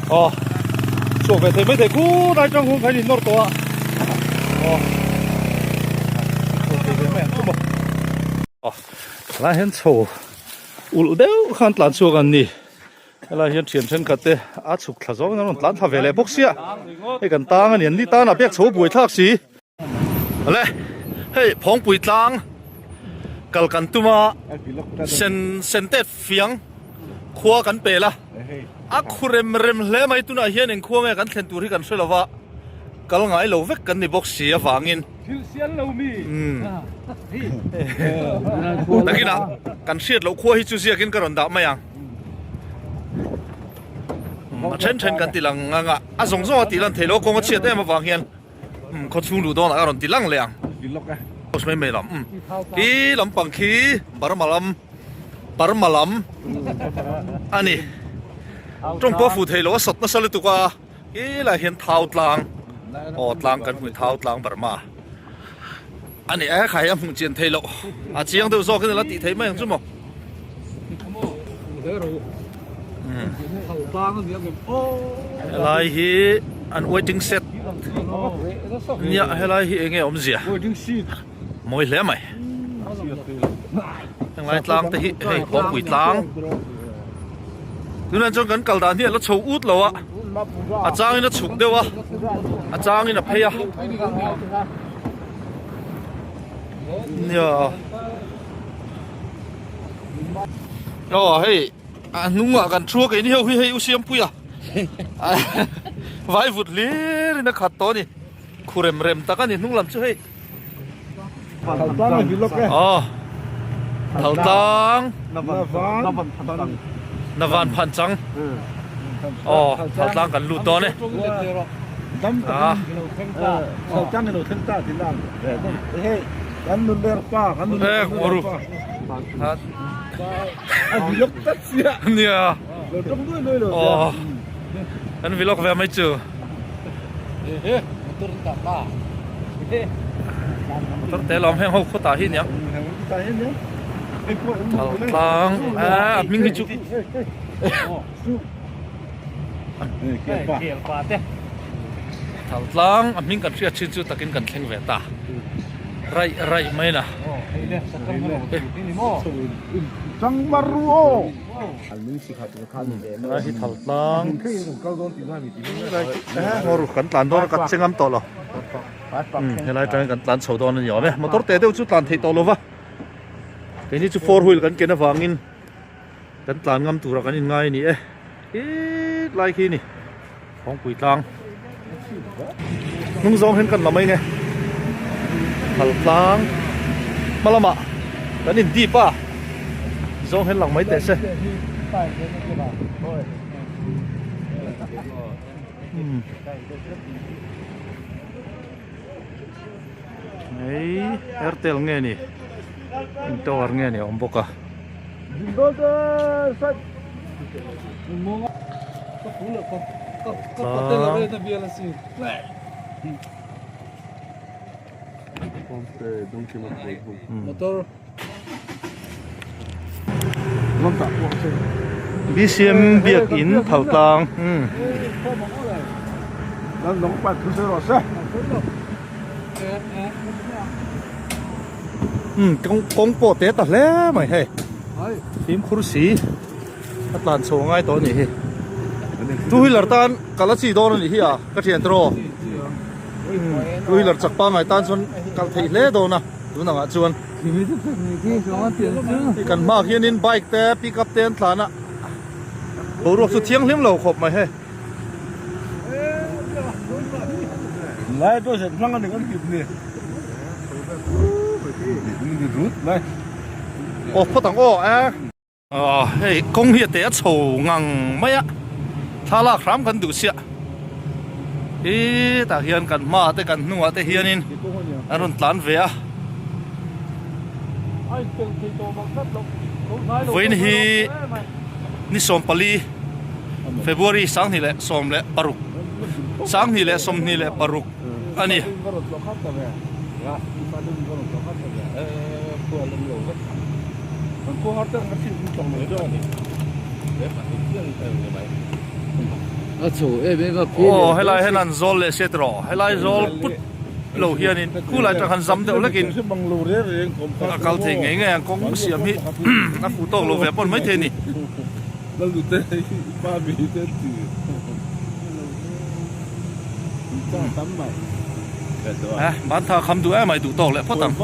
Aw chhuak ve thei mai thei khur atang hun kha in nawr tawh a aw chhuak thei ve mai ang chu maw aw helai hian chho ulh deuh khan tlan chhuak an ni helai hian thian thenkhat te a chhuk thla zawng in an rawn tlan thla ve leh bawk sia hei kan tang a ni an ni tan ah pek chho buai thlak si. Ale hei Phawngpui tlang kal kan tum a sen sen te fiang khua kan pel a a khu rem rem hle mai tunah hian eng khua nge kan thlen tur hi kan hre lo va kal ngai lo vek kan ni bawk si avangin nakinah kan hriat loh khua hi chu ziakin ka rawn dah mai ang a then then kan ti lang ang a a zawng zawng a tih lan theih loh a kawng a chhiat em avang hian. Um khaw chhung luh dawnah a rawn ti lang leh ang. Post mai mai lam um khi lampang khi Burma lam Burma lam a ni. Tawng pawh fuh thei lo a sawt nasa lutuk a khi lai hian thau tlang aw tlang kan hmu thau tlang Burma a ni a khai a hmuh chian thei loh a chiang deuh zawk in a la tih theih mai ang chu maw. Helai hi an waiting shed nia helai hi enge awmzia mawi hle mai henglai tlang te hi hei kawngpui tlang tunah chuan kan kal dan hi a la chho ut lo a a changin a chhuk deuh a a changin a phei a nia. Aw hei a hnungah kan thu a keini ho hi hei u Siampuia vai vut hlir in a khat tawh a ni khu rem rem tak a ni hnung lam chu hei aw Thaltlang Navan phan chang aw Thaltlang kan lut dawn e a. Kan nuler pa, kan nuler pa. A vlog tak sia. Nia. Lo tong dui dui lo. Oh. Kan vlog ve mai chu. He motor ta ta. Motor te lawm heng ho khawtah hi nia. Thal tlang a hming hi chu. Thal tlang a hming kan hriat chin chu takin kan thleng ve ta raih raih mai na. Helai hi thal tlang ngaw ru kan tlan dawn a ka che ngam tawh lo helai atangin kan tlan chho dawn a ni awm e motor te deuh chu tlan theih tawh lo va keini chu four wheel kan ken avangin. Kan tlan ngam tura kan inngai a ni e. Khit lai khi ni. Thawngpui tlang. Hnung zawng hian kan la mai nge. Thal tlang. Hma lamah kan in dip a. Zawng hian lang mai teh se. Hei Airtel nge ni in tower nge ni a awm bawk a. BCM biakin Thaltlang. Kawng kawng pawh te ta hle mai hei fimkhur si a tlan chho ngai tawh a nih hi two wheeler tan kal a chi dawn a nih hi a ka thian te rawh two wheeler chak pangngai tan chuan kal theih hle dawn a tun angah chuan kan hmaah hianin bike te pickup te an tlan a boruak chu thianghlim lo khawp mai hei. Lai pawh zet hmang a ni kan kip ni. Aw phawt ang aw e. Aw hei kawng hi a te a chho ngang mai a thla lak hram kan duh siah hi tah hian kan hmaah te kan hnungah te hianin an rawn tlan ve a vawiin hi ni 14 February 2016 2026 a ni. A chho em em a phir Aw helai hian an zawl leh sia tiraw helai zawl put lo hianin khulai atang khan zam deuh hlekin a kal thei ngei ngei ang kawng siam hi a fuh tawk lo ve pawn maithei a ni. Ban tha kham duh em ai duh tawk leh phawt ang.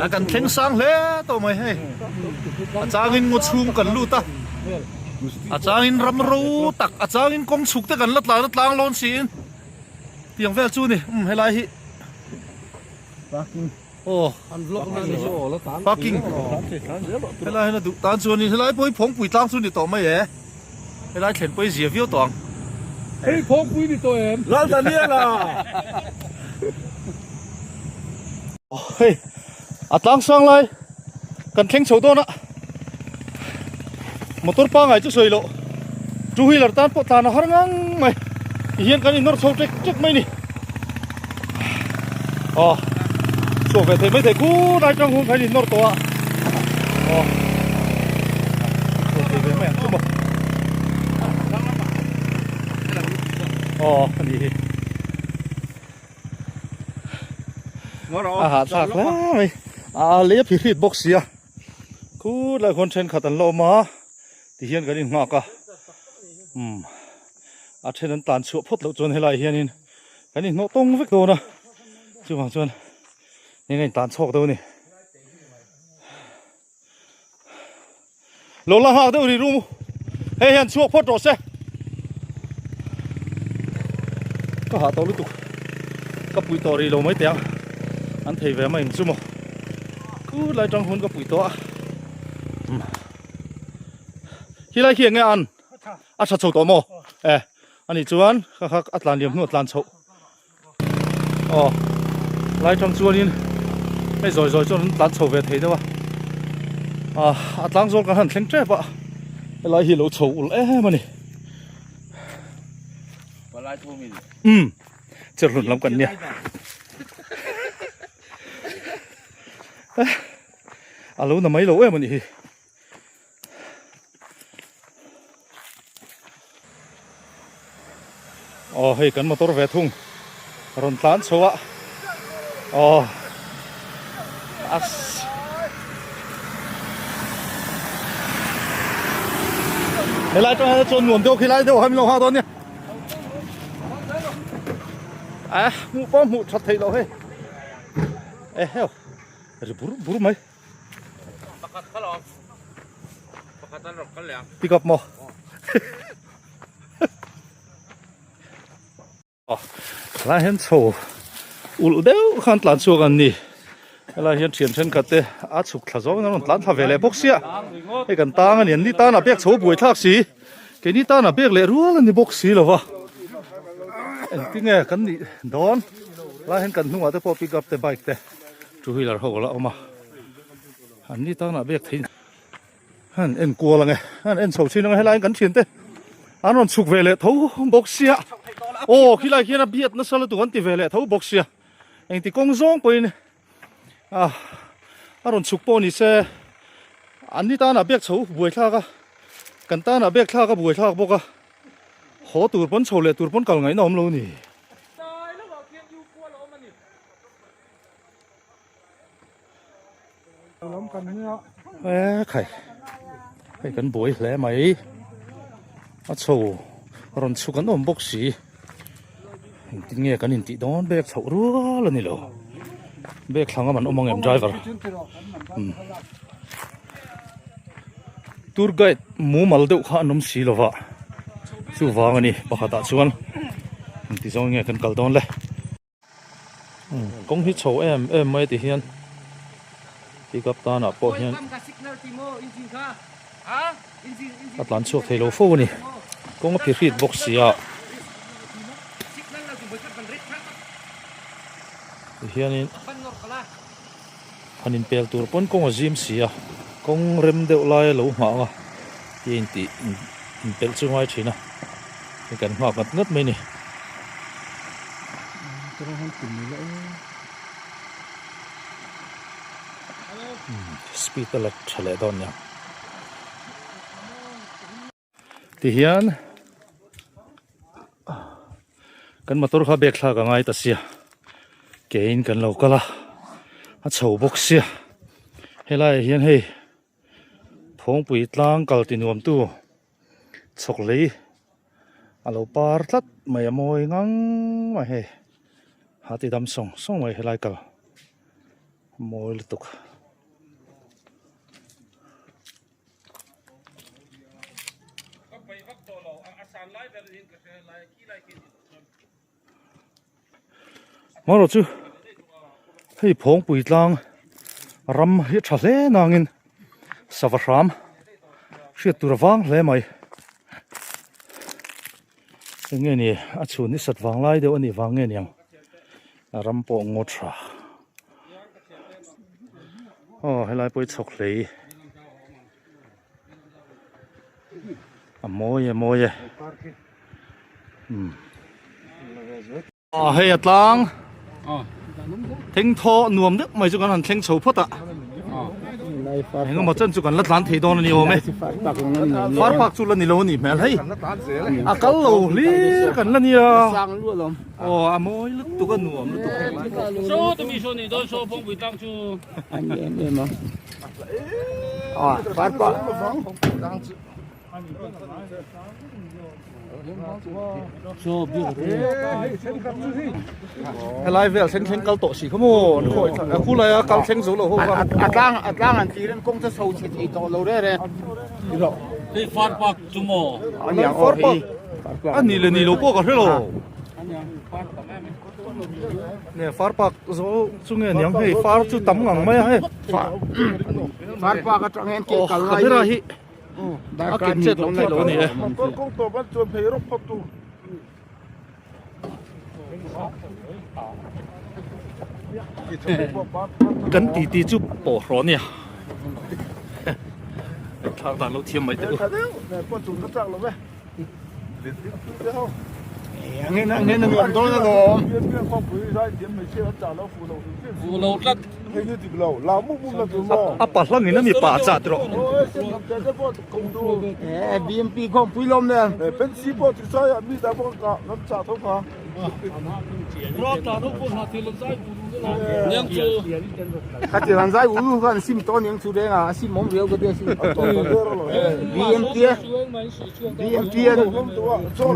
A kan thleng sang hle tawh mai hei a changin ngaw chhung kan lut a a changin ram ro tak a changin kawng chhuk te kan la tlan a tlang lawn siin tiang vel chu ni umm helai hi aw parking helai hian a duh tan chuan in helai pawh hi phawngpui tlang chu ni tawh mai e helai thlen pawh hi zia viau tawh ang. Hei phawngpui ni tawh em? Lal Daniela! Hei a tlang sang lai kan thleng chho dawn a motor pangai chu sawi loh two wheeler tan pawh tlan a har ngang mai ti hian kan innawr chho ṭek ṭek mai a ni aw chhuak ve thei mai thei khur lai tang hun kha in innawr tawh a aw chhuak thei ve mai ang chu maw aw a ni hi. A hahthlak hle mai a lei a phihrit bawk sia khur lai khuan thenkhat an la awm a tihian kan innghak a umm a then an tan chhuah phawt loh chuan helai hianin kan inhnawh tawng vek dawn a chuvang chuan eng a intan chhawk deuh a ni lo la nghak deuh ri rum hei hian chhuak phawt rawh se ka hah tawh lutuk ka pui tawh rih lo mai teh ang an thei ve mai ang chu maw khur lai tang hun ka pui tawh a khi lai khi eng nge an a tha chho tawh maw e ani chuan kha kha a tlan liam hnu a tlan chhoh. Aw lai tang chuanin hei zawi zawi chuan an tlan chho ve thei deuh a ah a tlang zawl kan han thleng tep a helai hi lo chho ulh em a ni umm cherhlun lam kan nia a lo na mai lo em a nih hi. Aw hei kan motor ve thung rawn tlan chho a aw as helai tang hian chuan nuam deuh khilai deuh ham lo ha dawn nia a hmuh pawh hmuh that theih loh hei e heo ri bur bur mai. Pakhat kha lo. Pakhat an rawn kal leh ang. Pick up maw? Helai hian chho ulh deuh khan tlan chhuak an ni. Helai hian thian thenkhat te a chhuk thla zawng in an rawn tlan thla ve leh bawk sia. Hei kan tang a ni, an ni tan a bek chho buai thlak si. Keini tan a bek leh rual a ni bawk si lo va. Engtinge kan nih dawn? Helai hian kan hnungah te pawh pick up te bike te. Two wheeler ho la awm a an ni tan ah bek theih an en kual ange an en chho thin ang helai kan thian te an rawn chhuk ve leh tho bawk sia aw khilai khian a biat nasa lutuk an ti ve leh tho bawk sia engti kawng zawng pawhin a a rawn chhuk pawh ni se an ni tan ah bek chho buai thlak a kan tan ah bek thlak a buai thlak bawk a haw tur pawn chho leh tur pawn kal ngaihna awm lo ni. E khai hei kan buai hle mai a chho rawn chhuk an awm bawk si engtin nge kan intih dawn bag chhoh rual a ni lo bag thlang a man awm ang em driver umm tour guide mumal deuh kha an awm si lo va chuvang a ni pakhatah chuan engti zawng nge kan kal dawn le. Kawng hi chho em em mai ti hian pickup tanah pawh hian a tlan chhuak thei lo fo a ni kawng a phihrit bawk si a ti hianin han inpel tur pawn kawng a zim si a kawng rem deuh lai a lo nghah ang a ti a intih inpelh chu ngai thin a hei kan nghak ngat ngat mai a ni. Speed a la tha leh dawn nia. Tihian kan motor kha bag thlak a ngai ta sia kein kan lo kal a a chho bawk sia helaiah hian hei phawngpui tlang kal ti nuam tu chhawk lei a lo par tlat mai a mawi ngang mai hei a ti dam sawng sawng mai helai kal mawi lutuk. Marawh chu hei phawngpui tlang ram hi a tha hle nangin sava hram hriat tur a vang hle mai eng nge ni a chhun hi sat vang lai deuh a nih vang nge niang a ram pawh ngaw tha aw helai pawh hi chhawk hlei a mawi e mawi e umm hei a tlang thengthaw nuam deuh mai chu kan han thleng chho phawt a engemaw chen chu kan la tlan thei dawn a ni awm e far park chu la ni lo a nih hmel hei a kal lo hlir kan la nia aw a mawi lutuk a nuam lutuk Helai vel thleng thleng kal tawh si kha maw an khawi a khu laia kal thleng zo lo ho kha a tlang a tlang an tlir in kawng chu chho chhe thei tawh lo re re Hei far park chu maw far park a nih leh nih lo pawh ka hre lo Nge far park zo chu nge niang hei far chu tam ngang mai a hei far park atang hian ke kal lai camera hi a ken chet lo thei lo ani e motor kawng tawp an chuan phei rawk phawt tu kan ti ti chu pawh hraw nia thlak dan lo thiam mai teh u A pa hlangin a mi pa chat rawh.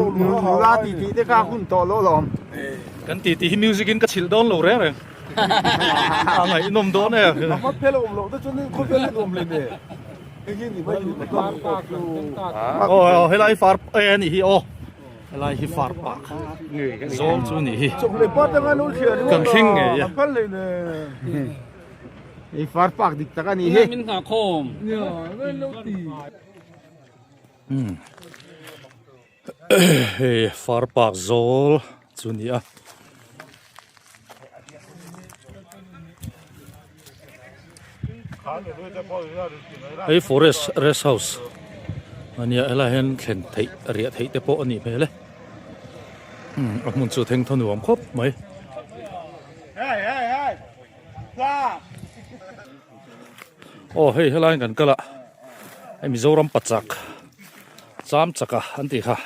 Nula tih tih te kha hun tawh lo lawm. Kan tih tih hi music in ka chhilh dawn lo reng reng. A ngaihnawm dawn e. Aw helai far e a nih hi aw. Helai hi far park zawl chu a nih hi. Kan thleng ngei e. Hei far park dik tak a nih hi. Min nghah khawm. Hei far park zawl chu a ni a. Hei forest rest house a nia helai hian thlen theih riah theih te pawh a nih hmel e a hmun chu thengthaw nuam khawp mai. Aw hei helai kan kal a hei Mizoram pachak cham chaka an tih kha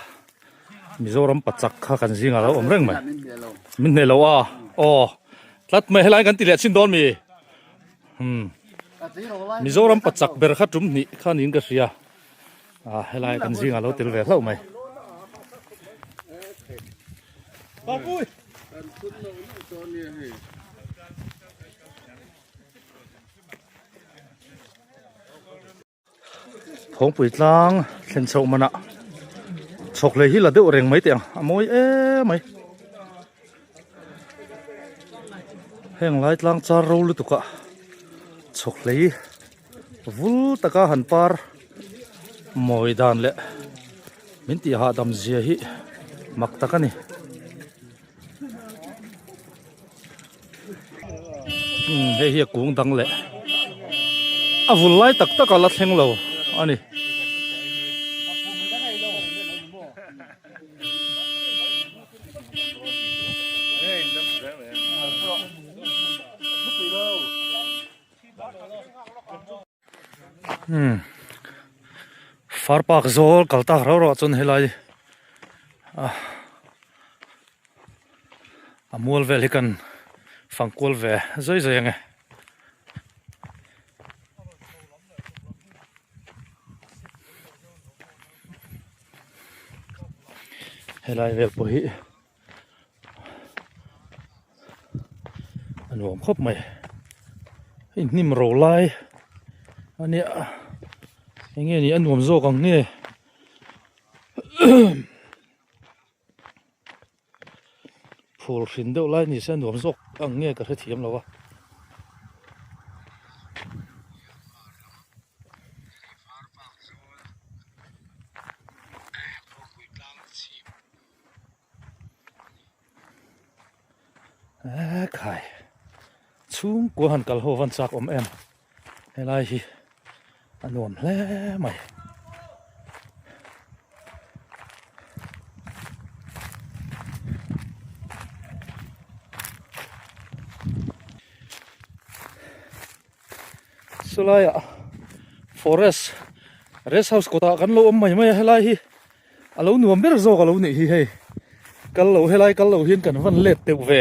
Mizoram pachak kha kan zingah a lo awm reng mai min hneh lo a aw tlat mai helai kan ti leh chin dawn mi umm Mizoram pachak ber kha tum hnih kha niin ka hria a helai kan zingah a lo tel ve hlauh mai. Phawngpui tlang thlen chhoh manah chhawk hlei hi la deuh reng mai teh ang a mawi em mai. Heng lai tlang char ro lutuk ah chhawk hlei vul taka han par mawi dan leh min tih hahdam zia hi mak tak a ni. Hei hi a kung dang leh a vul lai tak tak a la thleng lo a ni. Umm far park zawl kal tak rauh rauh ah chuan helai ah a mual vel hi kan fang kual ve zai zai ang e. Helai vel pawh hi a nuam khawp mai hei hnim ro lai a nia eng nge ni a nuam zawk ang nge phul hrin deuh lai ni se a nuam zawk ang nge ka hrethiam lo a. Eee khai chhungkua han kal ho van chak awm em helai hi a nuam hle mai. Chulaiah forest rest house kawtah kan lo awm mai mai a helai hi a lo nuam ber zawk a lo nih hi hei kal lo helai kal lo hian kan van let deuh ve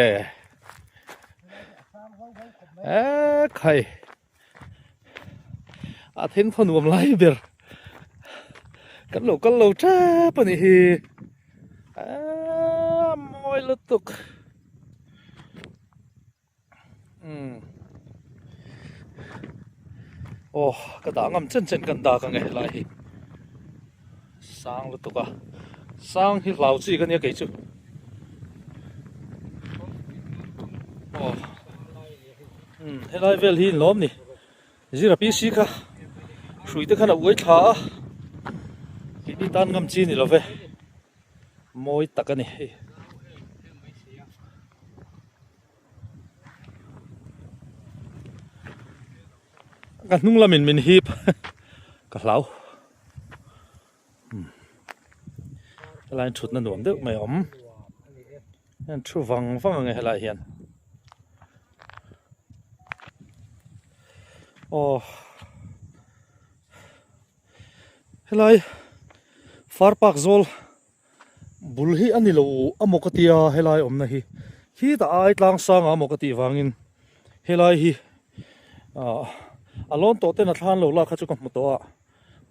eee khai a then khaw nuam lai ber kan lo kal lo tep a nih hi eee mawi lutuk. Umm aw ka dah ngam chen chen kan dak ang e helai hi sang lutuk a sang hi hlau chi ka nia kei chu aw umm helai vel hi lawm ni zira PC kha hrui te khan a uai thla a keini tan ngam chi ni lo ve mawi tak a ni hei. Ka hnung lamin min hip ka hlau helai in thutna nuam deuh mai a awm an thu vang vang ang e helai hian aw helai far park zawl. Bul hi a ni lo amaw ka tia helai awmna hi khitah ai tlang sanga amaw ka tih vangin helai hi ah a lawn tawh ten a thlan lo lak kha chu ka hmu tawh a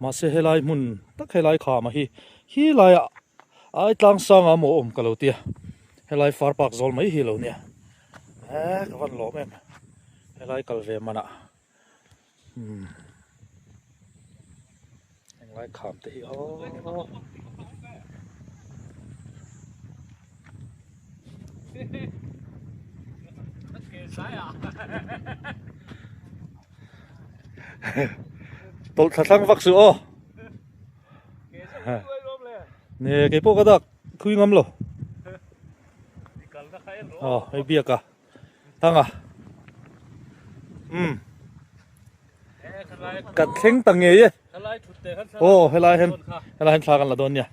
mahse helai hmun tak helai khama hi khi laiah ai tlang sanga amaw awm ka lo tia helai far park zawl mai hi a lo nia eh ka van lawm em helai kal ve manah. Umm englai kham te hi aww. Tawlh thla thlang vak suh aw. Ne kei pawh ka dak thui ngam lo. Aw hei biak a. Thanga umm kan thleng ta ngei e aw helai hian helai hian thla kan la dawn nia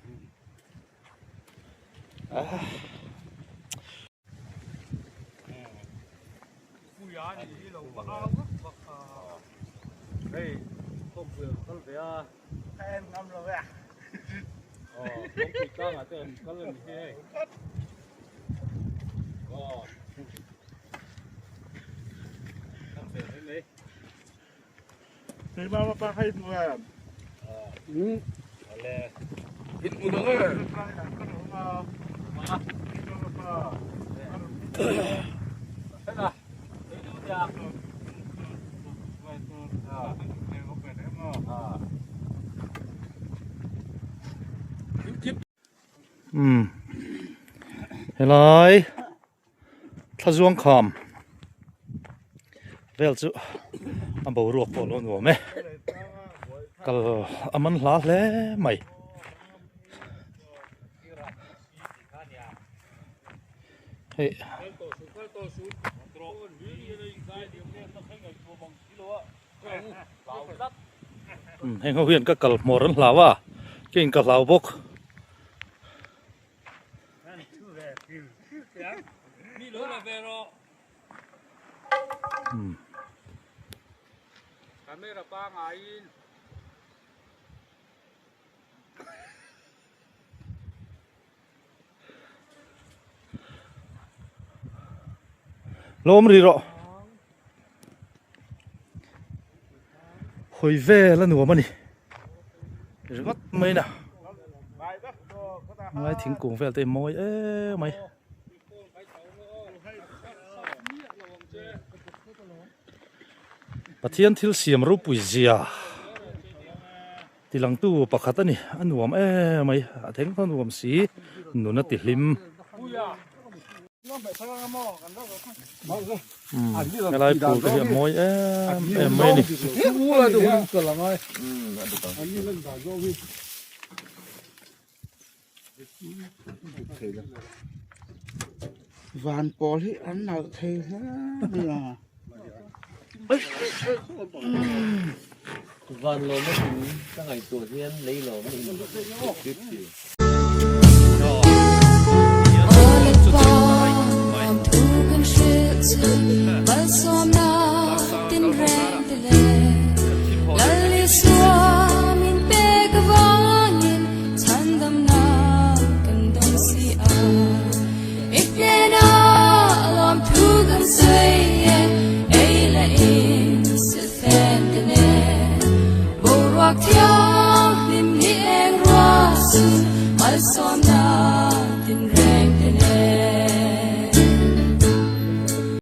Umm helai thlazuang kham vel chu a boruak pawh a lo nuam e kal a man hla hle mai. Hei heng ho hian ka kal hmawr an hlau a keiin ka hlau bawk. Lo awm rih rawh. Hawi vel a nuam a ni. Ringawt mai na. Ngai thingkung vel te hi mawi em mai. Pathian thil siam ropui zia tilangtu pakhat a ni. A nuam em mai. A theng kha nuam si. Nun a ti hlim. Helai phul te hi a mawi em em mai a ni. Van pawl hi an nalh thei hle mai a. Van lawm a tling ka ngaihtuah hian lei lawm a in dik thin.